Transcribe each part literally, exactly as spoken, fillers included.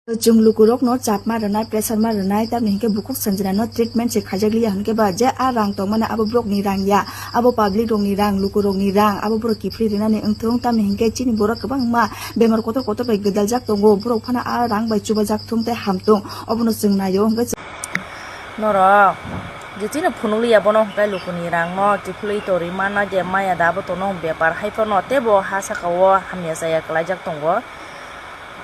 Chwng lukurokno chapma rwnai, pressure ma rwnai, tamni hinkhe bukhuk sanjinano treatment se khaijak liya hinkhe ba je a rang tongmani abo borokni rang ya, abo public rokni rang, lukurokni rang, abo borok kiphilwi rinani wngthung, tamni hinkhe chini borok kwbangma bemar kotor kotor bai gwdaljak tongo, borok phano a rang bai chubajak thung tei hamthung, obono chwng naio hinkhe. Norok je chini phunukliya bono hinkhe lukuni rangno kiphilwi torwi manna je maya da abo tono bepar hai phano teibo ha saka o hamya chaya kwlaijak tongo.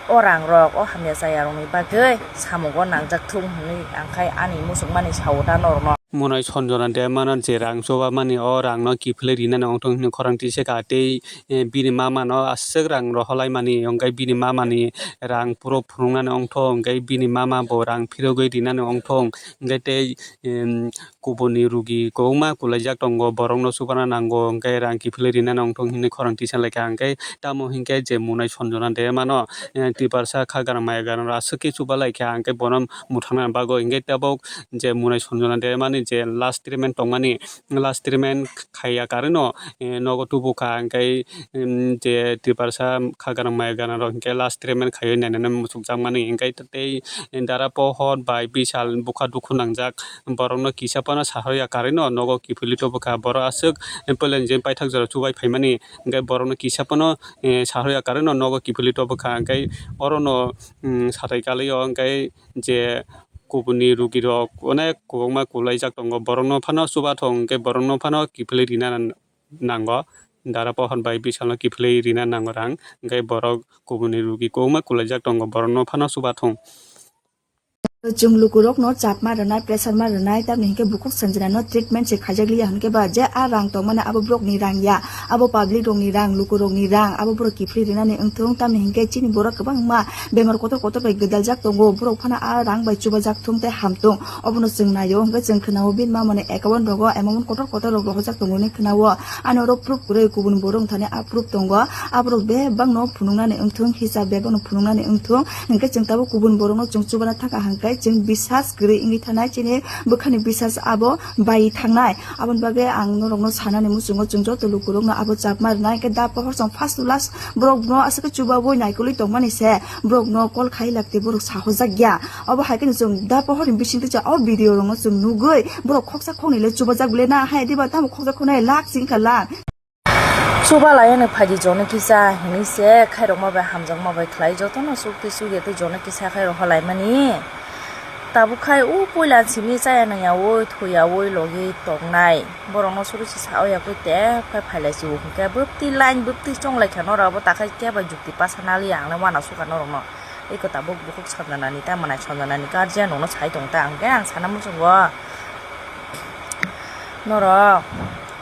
O rang rok o hamya chaya rokni bagwi samungo nangjak thung hinwi ang khai ani muchungmani sao da norokno. Munai Sanjana Debbarmano je rang chubamani o rangno kiphilwi rinani wngthung hinwi khorang tisa kha tei, eh, bini mamano aswk rang rohorlaimani wngkhe bini mamani rang phuru phunuknani wngthung hwnkhe bini mama bo rang phirogwi rinani wngthung hwnkhe tei, em, kubuni rugi kwbangma kwlaijak tongo, borokno chubana nango, hwnkhe rang kiphilwi rinani wngthung hinwi khorang tisa laikha. Hwnkhe tamo hinkhe je Munai Sanjana Debbarmano, eh, Tiprasa kha gana maya gana rok aswk khe chuba laikha, hwnkhe bono mwthangna bagwi. Hwnkhe tabuk je Munai Sanjana Debbarmani je last treatment tongmani, last treatment khaiya karwino, eh, nogo tubukha, hwnkhe, em, je Tiprasa kha gana maya gana rok hinkhe last treatment khaiwi nainani muchukjakmani, hwnkhe tei Dara Pohor bai Bishal bwkha dukhu nangjak. Borokno kisa phano saharya karwino nogo kiphilwi tubukha. Borok aswk, eh, poleni je paithak jora chubai phaimani, hwnkhe borokno kisa phano, eh, saharya karwino nogo kiphilwi tubukha. Hwnkhe orono, mm, satai kalio hwnkhe je kubuni rugirok onek kwbangma kwlaijak tongo, borokno phano chubathung hwnkhe borokno phano kiphilwi rina nango. Dara Pohor bai Bishalno kiphilwi rina nango rang, hwnkhe borok kubuni rugi kwbangma kwlaijak tongo, borokno phano chubathung. Chwng lukurokno chapma rwnai, pressure ma rwnai, tamni hinkhe bukhuk sanjinano treatment se khaijak liya hinkhe ba je a rang tongmani abo borokni rang ya, abo public rokni rang, lukurokni rang, abo borok kiphilwi rinani wngthung, tamni hinkhe chini borok kwbangma bemar kotor kotor bai gwdaljak tongo, borok phano a rang bai chubajak thung tei hamthung, obono chwng naio. Hwnkhe chwng khwnao bini mamani account rogo amount kotor kotor rok rohorjak tongo hinwi khwnao. Ani oro proof kwrwi kubun borok wngthani a proof tongo, aborok bebakno phunuknani wngthung, hisab bebakno phunuknani wngthung, hwnkhe chwng tabuk kubun borokno chwng chubana thangkha hwnkhe chwng bisas kwrwi wngwi thanai, chini bwkhani bisas abo bai thangnai. Aboni bagwi ang norokno sanani muchungo chwng joto lukurokno abo chapma rwnai, hwnkhe da pohor chwng first to last borokno aswk khe chubaui naikolwi tongmani se borokno call khai lakti borok sahojakya. Obo hai kheno chwng da pohorni bisingtwi chwng o video rokno chwng nugwi borok khoksa khoknwi le chubajak bile na hai diba tamo khoksa khoknai lak singkha lak. Chubalai ani phaidi jono kisa hinwi se khairokma bai hamjakma bai khlai jotono chukti chukya tei jono kisa khai rohorlaimani. Tabuk khai o puila simi chaya nangyaui thuiyaui logi tongnai. Borokno suri se sa-o yakui tep khai phailai chio hwnkhe bwpti line bwpti chonglai kha norok abo takhai kebo jukti pasa naliya ang le uanasukha norokno. Eko tabuk bukhuk Sanjanani ta mwnai Sanjanani guardian rokno sai tong ta hwnkhe ang sana muchungo. Norok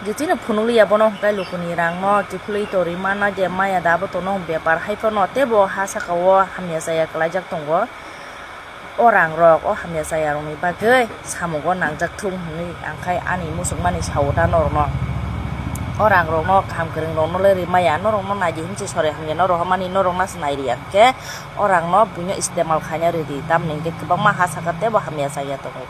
je chini phunukliya bono hwnkhe lukuni rangno kiphilwi torwi manna je maya da abo tono bepar hai phano teibo ha saka o hamya chaya kwlaijak tongo. O rang rok o hamya chaya rokni bagwi samungo nangjak thung hinwi ang khai ani muchungmani sao da norokno. O rang rokno kaham kwrwng rokno le rwmaya norokno naidi hinwi se sori hamya no rohormani norokno se nairiya hwnkhe o rangno buino istemal khaina rwdi tamni hwnkhe kwbangma ha saka teibo hamya chaya tongo.